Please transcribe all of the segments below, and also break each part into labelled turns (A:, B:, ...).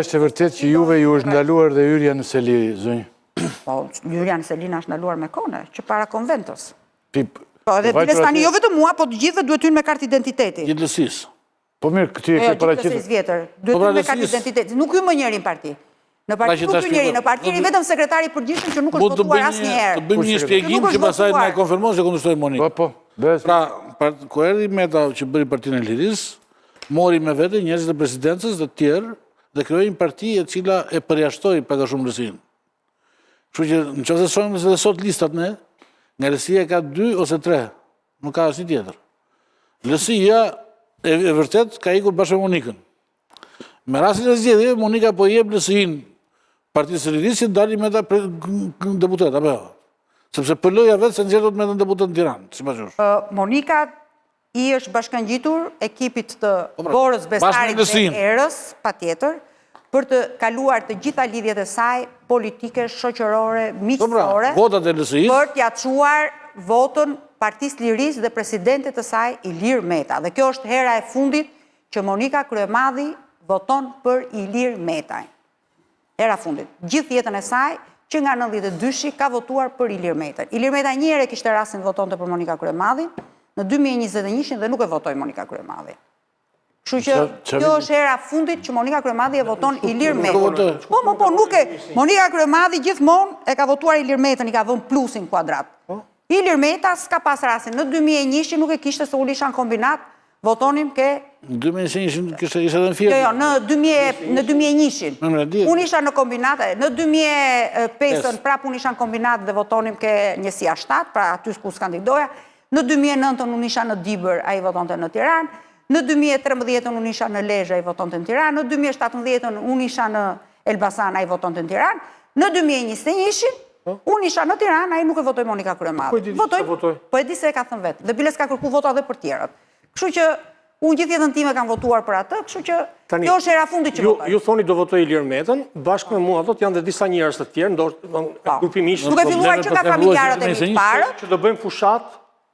A: është e vërtetë që juve ju është ndaluar dhe hyrja në seli, zonjë?
B: Po, hyrja në seli na është ndaluar me kohë, që para konventës.
A: Ti,
B: Po, edhe
A: vajtur
B: biles tani
A: atje-
B: jo vetëm mua, po të gjithëve duhet hynë me kartë identiteti.
C: Gjithë LSI-së.
A: Po mirë, ti e
B: Jo,
A: ke
B: gjithë
A: paraqitur.
B: LSI-së vjetër. Duhet
C: Po, pra,
B: hynë me kartë
C: LSI-së.
B: identiteti. Nuk hy më njeri në parti. Në parti
C: Pra që
B: nuk
C: ta
B: hy njeri,
C: shpjegoj.
B: në parti jeni vetëm sekretari i përgjithshëm që nuk është
C: Mund të
B: votuar
C: bëjmë një,
B: asnjëherë.
C: të bëjmë një
A: Kush
C: shpjegim
B: Nuk
C: që
B: është
C: pastaj na
B: votuar.
C: e konfirmon se kundërshtoi Monika.
A: Po, po, bëhet.
C: Pra, pra, kur erdhi Meta që bëri Partinë e Lirisë, mori me vete njerëzit e presidencës dhe të tjerë dhe krijoi një parti e cila e përjashtoi pak a shumë LSI-n. Kështu që në qoftë se shohim edhe sot listat ne, nga LSI-ja ka 2 ose 3, nuk ka asnjë tjetër. LSI-ja e, e vërtet ka ikur bashkë me Monikën. Me rastin e zgjedhjeve, Monika po i jep LSI-n Partisë së Lirisë që dali Meta pre, deputet, apo jo? Sepse PL-ja vetë s'e nxjerr dot Metën deputet në Tiranë, sipas jush.
B: Monika i është bashkangjitur ekipit të
C: Po pra,
B: Borës,
C: bashkë me
B: Besarit dhe
C: LSI-n.
B: Erës, patjetër, për të kaluar të gjitha lidhjet e saj politike, shoqërore,
C: Po pra,
B: miqësore,
C: votat e LSI-s,
B: për t'ja çuar votën Partisë Lirisë dhe presidentit të saj Ilir Meta. Dhe kjo është hera e fundit që Monika Kryemadhi voton për Ilir Metajn. Hera fundit. Gjithë jetën e saj, që nga 92-shi, ka votuar për Ilir Metën. Ilir Meta një herë e kishte rastin të votonte për Monika Kryemadhin, në 2021-shin dhe nuk e votoi Monika Kryemadhi. Kështu që
A: Qa-
B: kjo
A: qa
B: është hera fundit që Monika Kryemadhi e voton Ilir Metën.
C: votoi.
B: Po, po, po, nuk e Monika Kryemadhi gjithmonë e ka votuar Ilir Metën, i ka vënë plusin kuadrat. Ilir Meta s'ka pas rastin. Në 2001-shin nuk e kishte se unë isha në kombinat, votonim ke
C: në 2021 kishte ishte edhe në Fier.
B: Jo, jo, në 2000, në 2001-shin.
C: Në më di.
B: Unë isha në kombinat, në 2005-ën prapë unë isha në kombinat dhe votonim ke njësia 7, pra aty ku s'kandidoja. Në 2009-ën unë isha në Dibër, ai votonte në Tiranë. Në 2013-ën unë isha në Lezhë, ai votonte në Tiranë. Në 2017-ën unë isha në Elbasan, ai votonte në Tiranë. Në 2021-shin unë isha në Tiranë, ai nuk e votoi Monika Kryemadhi.
D: Po e di që votoi.
B: Po e di se e ka thënë vetë. Dhe biles ka kërku vota edhe për tjerët. Kështu që unë gjithë jetën time kam votuar për atë, kështu që
D: Tani,
B: kjo është hera fundit që
D: Ju,
B: votoj.
D: ju thoni do votoj Ilir Metën, bashkë me mua thot janë dhe disa njerëz të tjerë, ndoshta
B: Po.
D: grupi miq
B: Duke filluar
C: Problemet
B: që nga
C: pastaj
B: familjarët e mi
C: vëllezërit
B: të parët,
D: që do bëjmë fushat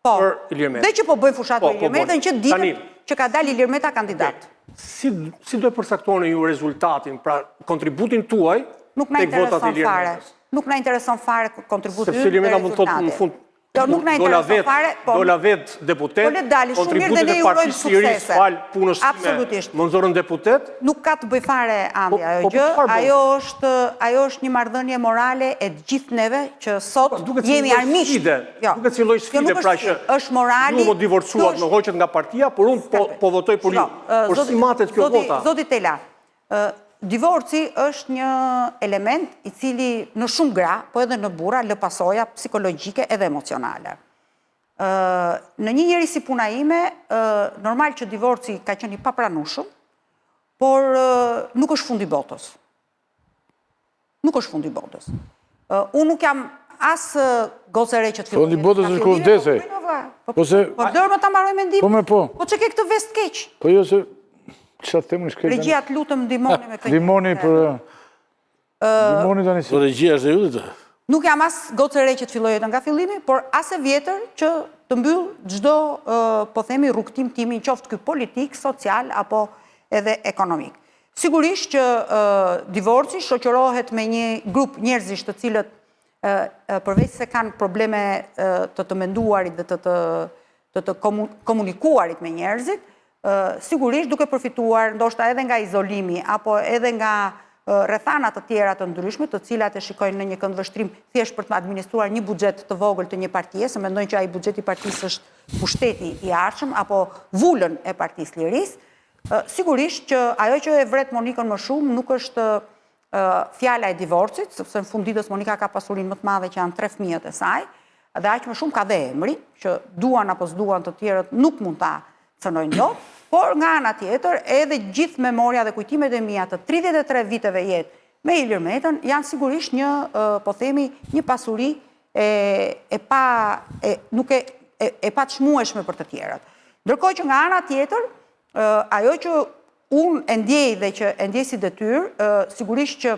B: po.
D: për Ilir Metën.
B: Dhe që po bëjnë fushat
D: Po,
B: për
D: po
B: Ilir Metën,
D: bëjnë.
B: që ditën
D: Tani-
B: që ka dalë Ilir Meta kandidat.
D: Si si do e përcaktoni ju rezultatin, pra kontributin tuaj
B: Nuk na
D: tek votat e
B: intereson
D: Ilir
B: fare.
D: Metës?
B: Nuk na intereson fare kontributi
D: Sepse
B: ynë
D: Ilir
B: dhe
D: Meta mund të thotë në
B: rezultati.
D: fund
B: Jo, nuk na
D: dola
B: intereson
D: vet,
B: fare, po.
D: dola vet deputet.
B: Po le dali, shumë mirë dhe
D: kontributit
B: ne
D: e
B: i urojmë
D: Partisë Lirisë
B: suksese.
D: Fal punës time.
B: Absolutisht.
D: Më nxorën deputet.
B: Nuk ka të bëj fare Andi
D: Po-
B: ajo
D: po, po,
B: gjë,
D: çfarë bën?
B: ajo është ajo është një marrëdhënie morale e të gjithë neve që sot
D: Po, Duket si
B: jemi
D: një lloj
B: armiq.
D: sfide.
B: Jo.
D: Duket si lloj
B: Jo,
D: sfide
B: nuk është
D: pra që
B: sfidë, është morali.
D: Ju më divorcuat,
B: kjo
D: më hoqët nga partia, por unë po po votoj për ju.
B: Shiko, ë,
D: Por
B: zoti-
D: si matet kjo
B: zoti-
D: vota?
B: Zoti Tela, ë, divorci është një element i cili në shumë gra, po edhe në burra, lë pasoja psikologjike edhe emocionale. Ë, në një njeri si puna ime, ë, normal që divorci ka qenë i papranueshëm, por ë, nuk është fundi i botës. Nuk është fundi i botës. Ë, unë nuk jam as ë, gocë e re që të filloj.
A: Fundi i botës është kur
B: Po,
A: vdes ai.
B: po, vlla, Po,
A: Po se-
B: po dërë më ta mbaroj mendimin.
A: Po me po.
B: Po çe ke këtë vest keq?
A: Po jo se çfarë them unë shkej. tani.
B: Regjia të lutem ndihmoni me këtë.
A: Ndihmoni për Ndihmoni tani si.
C: Po regjia është e jutit.
B: Nuk jam as gocë e re që të filloj jetën nga fillimi, por as e vjetër që të mbyll çdo, ë, po themi, rrugtim timin, qoftë ky politik, social apo edhe ekonomik. Sigurisht që ë, divorci shoqërohet me një grup njerëzish të cilët ë, ë, përveç se kanë probleme ë, të të menduarit dhe të të të të komu- komunikuarit me njerëzit, ë, sigurisht duke përfituar ndoshta edhe nga izolimi apo edhe nga ë, rrethana të tjera të ndryshme, të cilat e shikojnë në një këndvështrim thjesht për të administruar një buxhet të vogël të një partie, se mendojnë që ai buxheti i partisë është pushteti i ardhshëm apo vulën e Partisë Lirisë. Ë, Sigurisht që ajo që e vret Monikën më shumë nuk është ë, fjala e divorcit, sepse në fund ditës Monika ka pasurinë më të madhe që janë tre fëmijët e saj, dhe aq më shumë ka dhe emri, që duan apo s'duan të tjerët nuk mund ta cënojnë dot, por nga ana tjetër edhe gjithë memoria dhe kujtimet e mia të 33 viteve jetë me Ilir Metën janë sigurisht një, ë, po themi, një pasuri e e pa e nuk e e, e paçmueshme për të tjerët. Ndërkohë që nga ana tjetër, ë, ajo që unë e ndjej dhe që e ndjej si detyrë, ë, sigurisht që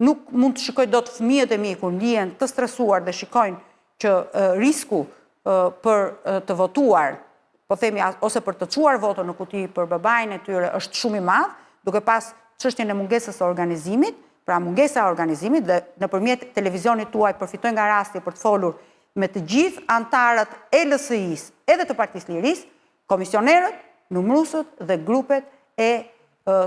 B: nuk mund të shikoj dot fëmijët e mi kur ndihen të stresuar dhe shikojnë që ë, risku ë, për ë, të votuar, po themi ose për të çuar votën në kuti për babain e tyre është shumë i madh, duke pas çështjen e mungesës së organizimit, pra mungesa e organizimit dhe nëpërmjet televizionit tuaj përfitoj nga rasti për të folur me të gjithë anëtarët e LSI-së, edhe të Partisë Lirisë, komisionerët, numëruesit dhe grupet e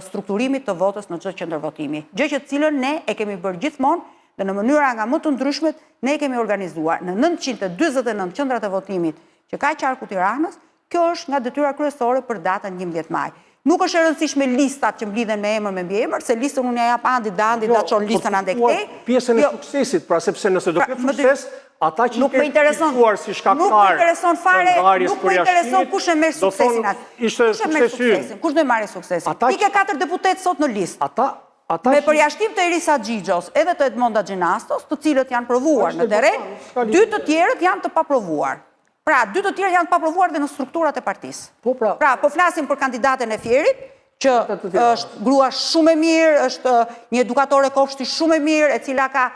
B: strukturimit të votës në çdo qendër votimi. Gjë që të cilën ne e kemi bërë gjithmonë dhe në mënyra nga më të ndryshmet ne e kemi organizuar në 949 qendrat e votimit që ka qarku Tiranës, kjo është nga detyra kryesore për datën 11 maj. Nuk është e rëndësishme listat që mblidhen me emër me mbiemër, se listën unë ja jap Andit dhe Andi jo, ta çon listën andej
D: këtej. Pjesën e jo. suksesit, pra sepse nëse do pra, ketë sukses, ata që
B: nuk më intereson
D: si shkaktar,
B: nuk më intereson fare, nuk më intereson kush e merr suksesin atë.
D: Ishte suksesi
B: ynë. Kush do e marrë suksesin? Ti ke katër deputetë sot në listë.
D: Ata
B: Ata Me përjashtim të Erisa Xhixhos edhe të Edmonda Xhinastos, të cilët janë provuar në terren, dy të tjerët janë të paprovuar. Pra, dy të tjerë janë të paprovuar dhe në strukturat e partisë.
D: Po pra.
B: Pra, po flasim për kandidaten e Fierit, që është grua shumë e mirë, është një edukatore kopshti shumë e mirë, e cila ka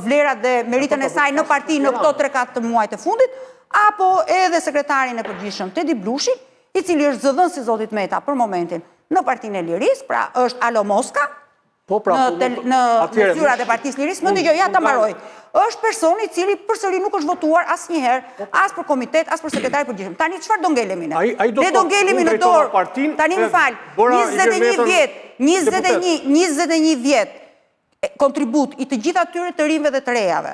B: vlerat dhe meritën e saj në parti në këto 3-4 muajt e fundit, apo edhe sekretarin e përgjithshëm Tedi Blushi, i cili është zëdhënës i zotit Meta për momentin në Partinë e Lirisë, pra është Alo Moska,
D: Po pra,
B: në, po, në, në zyrat e Partisë Lirisë, më dëgjo, ja ta mbaroj. Është personi i cili përsëri nuk është votuar asnjëherë, po. as për komitet, as për sekretar i përgjithshëm. Tani çfarë do ngelemi ne?
D: Ai, ai do
B: ne do ngelemi në dorë. Tani më fal, 21 vjet, 21, 21 vjet kontribut i të gjithë atyre të rinjve dhe të rejave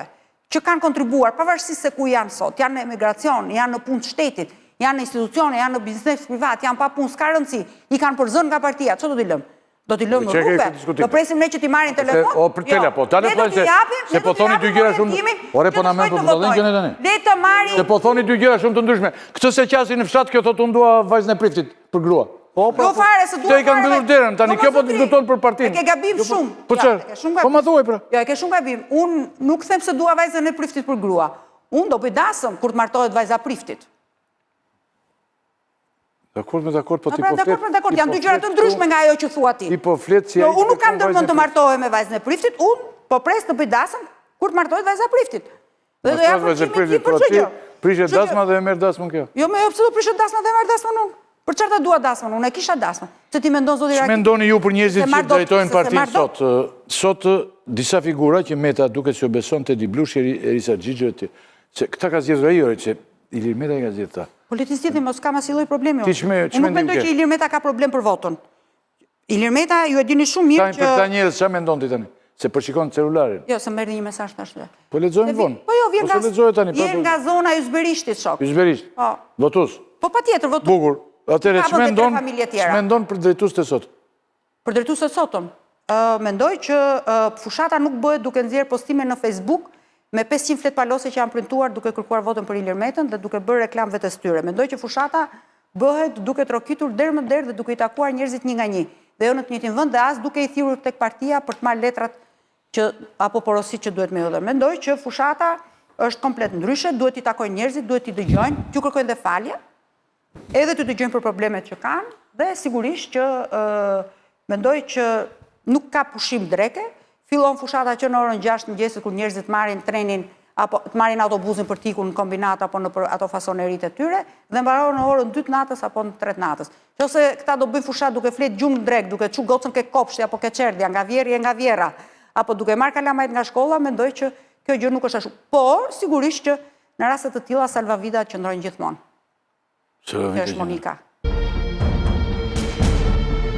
B: që kanë kontribuar pavarësisht se ku janë sot, janë në emigracion, janë në punë të shtetit, janë në institucione, janë në biznes privat, janë pa punë, s'ka rëndësi, i kanë përzënë nga partia, ç'do t'i lëmë? Do t'i lëmë në rrugë? Do presim ne që t'i marrin telefon?
A: O, për tela, po, tale
B: po,
A: se, se po thoni dy gjëra shumë... Ore, po na merr për budallenj ne tani.
B: Le të marrin...
A: Se po thoni dy gjëra shumë të ndryshme. Këtë s'e qasin në fshat, kjo thotë unë dua vajzën e priftit për grua.
D: Po,
B: po, jo po. fare, s'e dua
A: fare. i kanë mbyllur derën, tani kjo po diskuton për partinë.
B: E ke gabim
A: jo, po,
B: shumë.
A: Po çfarë? Po ma thuaj pra.
B: Jo, e ke shumë gabim. Unë nuk them se dua vajzën e priftit për grua. Unë do bëj dasëm kur të martohet vajza e priftit.
A: Dakord me dakord, po ti
B: pra,
A: po flet.
B: Dakord me dakord, janë dy gjëra të ndryshme nga ajo që thua ti.
A: Ti po flet si
B: jo, ai. Unë nuk kam ndërmend të martohem me vajzën e priftit, unë po pres të bëj dasëm kur të martohet vajza e priftit. Dhe do jap
A: vajzën e priftit,
B: për
A: po
B: çdo gjë.
A: Prishet dasma dhe e merr dasmën
B: kjo. Jo, më jo, pse do prishet dasma dhe e marr dasmën unë? Për çfarë ta dua dasmën? Unë e kisha dasmën. Se ti mendon zoti
A: Rakip. Ç'mendoni ju për njerëzit që drejtojnë partinë sot? Sot disa figura që Meta duket se u beson Tedi Blushi, Erisa Xhixho etj. Se këta ka zgjedhur ai, ore, që Ilir Meta i ka zgjedhur këta.
B: Po le t'i zgjedhë, mos kam asnjë lloj problemi.
A: Ti ç'me,
B: ç'mendim Unë nuk mendoj që Ilir Meta ka problem për votën. Ilir Meta, ju e dini shumë mirë
A: që... Për këta njerëz, ça mendon ti tani? Se po shikon celularin.
B: Jo, se më erdhi një mesazh tash.
A: Po lexojmë vonë.
B: Po jo, vjen nga,
A: tani,
B: vjen nga zona e Yzberishtit, shok.
A: Yzberisht?
B: Po.
A: Votues?
B: Po patjetër, votues.
A: Bukur. Atëherë, ç'mendon, ç'mendon për drejtuesit e
B: sot? Për drejtuesit e sotëm, mendoj që fushata nuk bëhet duke nxjerrë postime në Facebook me 500 fletëpalosje që janë printuar duke kërkuar votën për Ilir Metën dhe duke bërë reklamë vetes tyre. Mendoj që fushata bëhet duke trokitur derë më derë dhe duke i takuar njerëzit një nga një, dhe jo në të njëjtin vend dhe as duke i thirrur tek partia për të marrë letrat që apo porositë që duhet me ju dhënë. Mendoj që fushata është komplet ndryshe, duhet t'i takojnë njerëzit, duhet t'i dëgjojnë, t'ju kërkojnë dhe falje, edhe të dëgjojnë për problemet që kanë dhe sigurisht që mendoj që nuk ka pushim dreke, fillon fushata që në orën 6 të mëngjesit kur njerëzit marrin trenin apo të marrin autobusin për të ikur në kombinat apo në për ato fasoneritë e tyre dhe mbaron në orën 2 të natës apo në 3 të natës. Qoftë se këta do bëjnë fushatë duke fjet gjumë në drekë, duke çu gocën ke kopshti apo ke çerdhja, nga vjehrri e nga vjehrra, apo duke marrë kalamajt nga shkolla, mendoj që kjo gjë nuk është ashtu. Por, sigurisht që në raste të tilla salvavida qëndrojnë gjithmonë.
A: Salvavida
B: është Monika.